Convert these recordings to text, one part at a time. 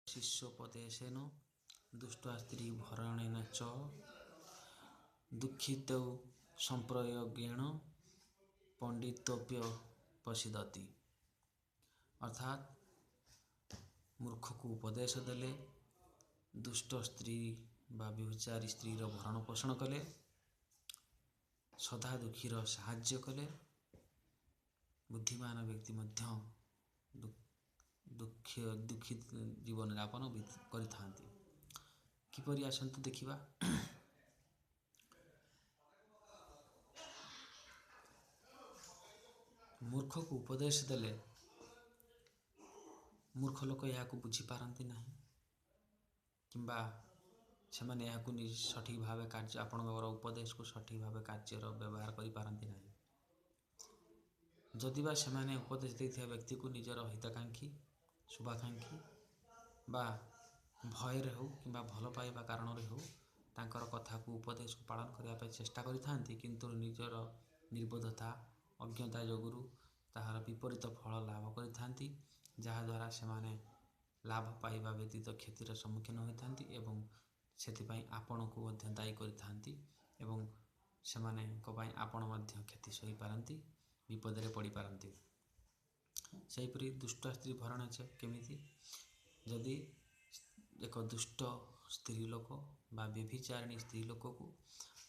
ଶିଷ୍ୟୋପଦେଶେନ ଦୁଷ୍ଟା ସ୍ତ୍ରୀ ଭରଣେନ ଚ ଦୁଃଖିତୌ ସମ୍ପ୍ରୟୋଗେଣ ପଣ୍ଡିତୋପ୍ୟ ପ୍ରସିଦତି। ଅର୍ଥାତ୍ ମୂର୍ଖକୁ ଉପଦେଶ ଦେଲେ, ଦୁଷ୍ଟ ସ୍ତ୍ରୀ ବା ବ୍ୟଭିଚାରୀ ସ୍ତ୍ରୀର ଭରଣ ପୋଷଣ କଲେ, ସଦା ଦୁଃଖୀର ସାହାଯ୍ୟ କଲେ, ବୁଦ୍ଧିମାନ ବ୍ୟକ୍ତି ମଧ୍ୟ ଦୁଃଖୀ ଜୀବନଯାପନ କରିଥାନ୍ତି। କିପରି ଆସନ୍ତୁ ଦେଖିବା। ମୂର୍ଖକୁ ଉପଦେଶ ଦେଲେ ମୂର୍ଖ ଲୋକ ଏହାକୁ ବୁଝିପାରନ୍ତି ନାହିଁ, କିମ୍ବା ସେମାନେ ଏହାକୁ ସଠିକ୍ ଭାବେ କାର୍ଯ୍ୟ ଆପଣଙ୍କର ଉପଦେଶକୁ ସଠିକ୍ ଭାବେ କାର୍ଯ୍ୟର ବ୍ୟବହାର କରିପାରନ୍ତି ନାହିଁ। ଯଦି ବା ସେମାନେ ଉପଦେଶ ଦେଇଥିବା ବ୍ୟକ୍ତିକୁ ନିଜର ହିତାକାଂକ୍ଷୀ, ଶୁଭାକାଂକ୍ଷୀ ବା ଭୟରେ ହେଉ କିମ୍ବା ଭଲ ପାଇବା କାରଣରେ ହେଉ ତାଙ୍କର କଥାକୁ, ଉପଦେଶକୁ ପାଳନ କରିବା ପାଇଁ ଚେଷ୍ଟା କରିଥାନ୍ତି, କିନ୍ତୁ ନିଜର ନିର୍ବୋଧତା, ଅଜ୍ଞତା ଯୋଗୁରୁ ତାହାର ବିପରୀତ ଫଳ ଲାଭ କରିଥାନ୍ତି, ଯାହାଦ୍ୱାରା ସେମାନେ ଲାଭ ପାଇବା ବ୍ୟତୀତ କ୍ଷତିର ସମ୍ମୁଖୀନ ହୋଇଥାନ୍ତି ଏବଂ ସେଥିପାଇଁ ଆପଣଙ୍କୁ ମଧ୍ୟ ଦାୟୀ କରିଥାନ୍ତି ଏବଂ ସେମାନଙ୍କ ପାଇଁ ଆପଣ ମଧ୍ୟ କ୍ଷତି ସହିପାରନ୍ତି, ବିପଦରେ ପଡ଼ିପାରନ୍ତି। ସେହିପରି ଦୁଷ୍ଟ ସ୍ତ୍ରୀ ଭରଣ କେମିତି? ଯଦି ଏକ ଦୁଷ୍ଟ ସ୍ତ୍ରୀ ଲୋକ ବା ବ୍ୟଭିଚାରିଣୀ ସ୍ତ୍ରୀ ଲୋକକୁ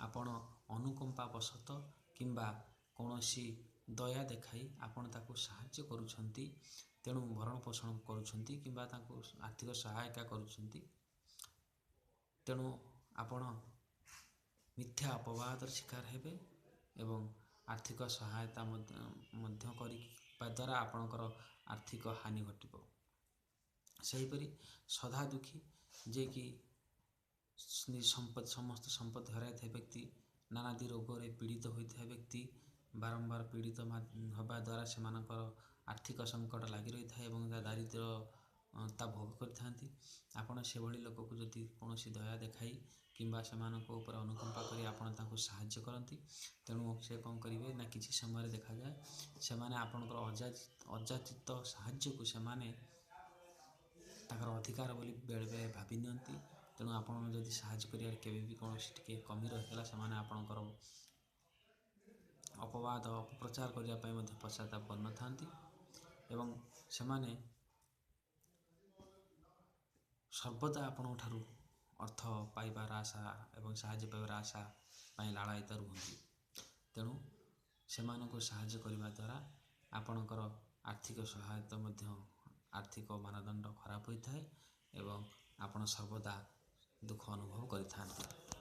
ଆପଣ ଅନୁକମ୍ପା ବଶତଃ କିମ୍ବା କୌଣସି ଦୟା ଦେଖାଇ ଆପଣ ତାକୁ ସାହାଯ୍ୟ କରୁଛନ୍ତି, ତେଣୁ ଭରଣ ପୋଷଣ କରୁଛନ୍ତି କିମ୍ବା ତାଙ୍କୁ ଆର୍ଥିକ ସହାୟତା କରୁଛନ୍ତି, ତେଣୁ ଆପଣ ମିଥ୍ୟା ଅପବାଦର ଶିକାର ହେବେ ଏବଂ ଆର୍ଥିକ ସହାୟତା ମଧ୍ୟ କରିବା ଦ୍ୱାରା ଆପଣଙ୍କର ଆର୍ଥିକ ହାନି ଘଟିବ। ସେହିପରି ସଦା ଦୁଃଖୀ, ଯିଏକି ସମସ୍ତ ସମ୍ପତ୍ତି ହରାଇଥିବା ବ୍ୟକ୍ତି, ନାନାଦି ରୋଗରେ ପୀଡ଼ିତ ହୋଇଥିବା ବ୍ୟକ୍ତି, ବାରମ୍ବାର ପୀଡ଼ିତ ହେବା ଦ୍ୱାରା ସେମାନଙ୍କର ଆର୍ଥିକ ସଙ୍କଟ ଲାଗି ରହିଥାଏ ଏବଂ ଦାରିଦ୍ର୍ୟତା ଭୋଗ କରିଥାନ୍ତି। ଆପଣ ସେଭଳି ଲୋକକୁ ଯଦି କୌଣସି ଦୟା ଦେଖାଇ କିମ୍ବା ସେମାନଙ୍କ ଉପରେ ଅନୁକମ୍ପା କରି ଆପଣ ତାଙ୍କୁ ସାହାଯ୍ୟ କରନ୍ତି, ତେଣୁ ସେ କ'ଣ କରିବେ ନା, କିଛି ସମୟରେ ଦେଖାଯାଏ ସେମାନେ ଆପଣଙ୍କର ଅଯାଚିତ ସାହାଯ୍ୟକୁ ସେମାନେ ତାଙ୍କର ଅଧିକାର ବୋଲି ବେଳେବେଳେ ଭାବି ନିଅନ୍ତି। ତେଣୁ ଆପଣ ଯଦି ସାହାଯ୍ୟ କରିବାରେ କେବେ ବି କୌଣସି ଟିକେ କମି ରହିଗଲା, ସେମାନେ ଆପଣଙ୍କର ଅପବାଦ, ଅପପ୍ରଚାର କରିବା ପାଇଁ ମଧ୍ୟ ପଶ୍ଚାତାପ କରିନଥାନ୍ତି ଏବଂ ସେମାନେ ସର୍ବଦା ଆପଣଙ୍କ ଠାରୁ ଅର୍ଥ ପାଇବାର ଆଶା ଏବଂ ସାହାଯ୍ୟ ପାଇବାର ଆଶା ପାଇଁ ଲାଳାୟିତ ରୁହନ୍ତି। ତେଣୁ ସେମାନଙ୍କୁ ସାହାଯ୍ୟ କରିବା ଦ୍ୱାରା ଆପଣଙ୍କର ଆର୍ଥିକ ସହାୟତା ମଧ୍ୟ, ଆର୍ଥିକ ମାନଦଣ୍ଡ ଖରାପ ହୋଇଥାଏ ଏବଂ ଆପଣ ସର୍ବଦା ଦୁଃଖ ଅନୁଭବ କରିଥାନ୍ତି।